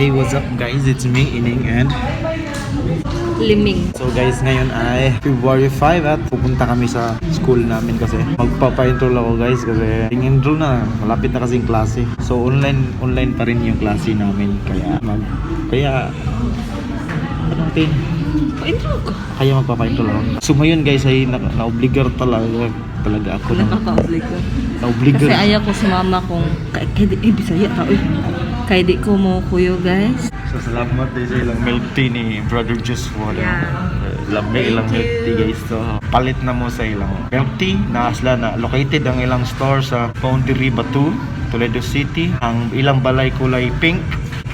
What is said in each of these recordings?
Hey, what's up, guys? It's me, Ining, and Liming. So guys, ngayon ay February 5 at pupunta kami sa school namin kasi magpapa-enroll ako, guys, kasi yung enroll na, malapit na kasi yung klase. So online online pa rin yung klase namin, kaya kaya anong tin? Pa-intro ko. Kaya magpapa-enroll ako. So ngayon, guys, ay na-obligar talaga talaga ako ng Nakaka-oblig ka. Na-obligar. Kasi ayaw ko sumama kung kay di, eh, Bisaya ta oy. Kay di ko mo kuyo, guys. So salamat din sa ilang milk tea ni Brother Joshua. Yeah. Lami ilang Thank milk tea, you. guys. So palit na mo sa ilang milk tea na sila na located ang ilang store sa Boundary Batu, Toledo City. Ang ilang balay kulay pink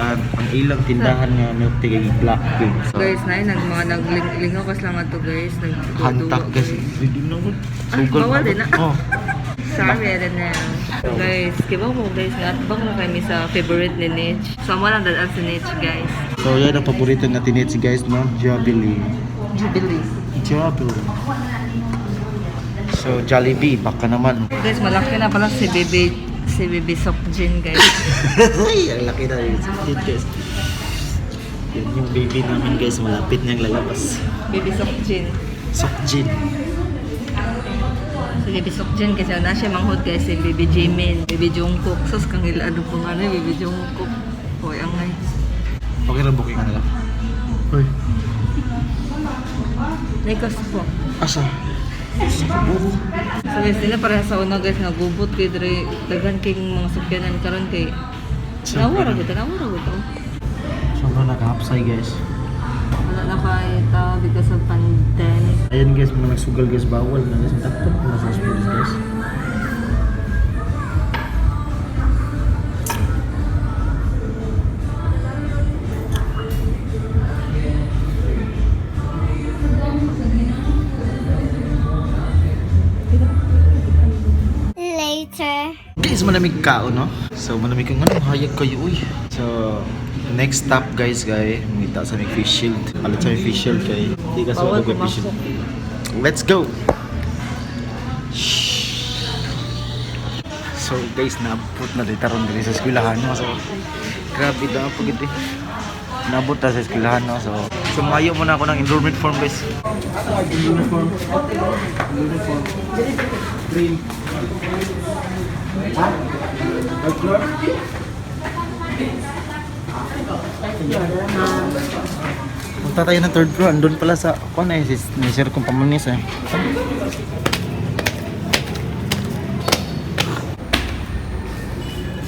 at ang ilang tindahan nga milk tea kay black pink. So, Guys, nay nag mga naglingaw kas lang ato, guys, nag hantak, guys. Hindi na ko. Ay, bawal din na. Oh. Sorry, I don't know. So, guys, kibaw mo, guys, nga atbang na kami sa favorite ni Nitch. So, mo lang dadaan si Nitch, guys. So yan ang paborito natin ni guys, no? Jubilee. Jubilee. Jubilee. So Jollibee, baka naman. Guys, malaki na pala si Baby Sokjin, guys. Ay, ang laki na yun. Yun, guys. Yan yung baby namin, guys. Malapit niyang lalabas. Baby Sokjin. Sokjin. Si Baby Sokjin kasi na siya manghod, guys, si Baby Jimin, Baby Jungkook. Sus kang ila ano po nga na Baby Jungkook. Hoy, ang ngay. Okay lang booking na lang. Uy. Nikos po. Asa? Sa buko. So guys, dili pareha sa una, guys, nga gubot kay diri daghan kay mga sakyanan karon kay nawara gud, nawara gud. Oh. Sobrang nakahapsay, guys. Wala na kay tao because of pandemic. Ayan guys, mga nagsugal, guys, bawal na, guys. Dapat na sa schools, guys. Later. Guys, malamig kao, no? So, malamig kang ano, hayag kayo, uy. So, next stop, guys, guys, mita sa may fish shield. Palit sa may fish shield, kay. Hindi ka Bawal sa fish shield. pumasok. Let's go! So guys, naabot na dito ron diri sa eskwelahan, no? So grabe na po gid eh. Naabot na sa eskwelahan, no? So sumayo muna ako ng enrollment form, guys. Enrollment form. Enrollment form. Green. Ha? Third floor? Punta tayo ng third floor. Andun pala sa, kuan eh, si, ni Sir kong pamanis eh.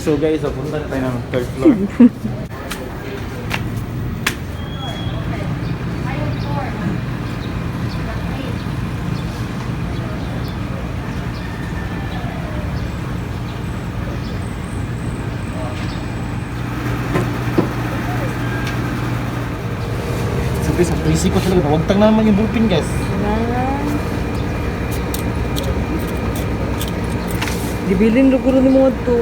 So guys, so punta na tayo ng third floor. So guys, ang busy ko talaga. Huwag tang naman yung ballpen, guys. Gibilin ro ko ni mga to.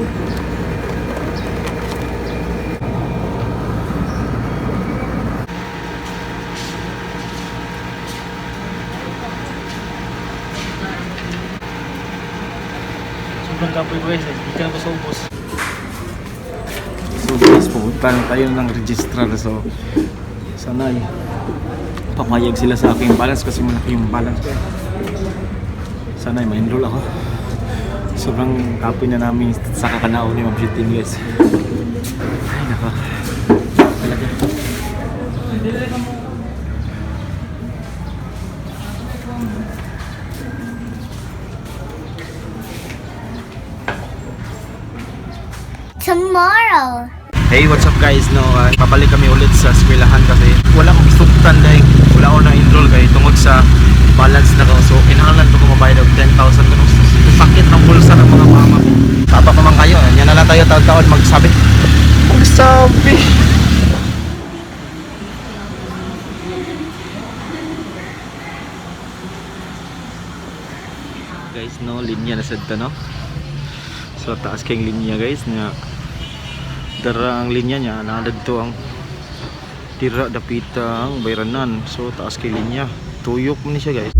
Sobrang kapoy ko, guys. Hindi ka na ko sa ubos. So guys, pupunta na tayo ng registrar. So sana ay papayag sila sa aking balance kasi malaki yung balance ko. Sana ay ma-enroll ako. Sobrang kapoy na namin sa kakanao ni Ma'am Shitin, guys. Ay nako. Talaga. Tomorrow. Hey, what's up, guys? No, pabalik kami ulit sa eskwelahan kasi wala akong suktan dahil wala akong na-enroll kay tungod sa balance na ko. So, kinahanglan ko mabayad og 10,000 ganun. Sakit ng bulsa ng mga mama ko. Taba pa man kayo. Yan na lang tayo taon-taon magsabi. Magsabi! Guys, no, linya na sad ta, no? So, taas kayong linya, guys, na dara ang linya niya naa didto ang tira dapita ang bayranan, so taas kay linya, tuyok man ni siya, guys.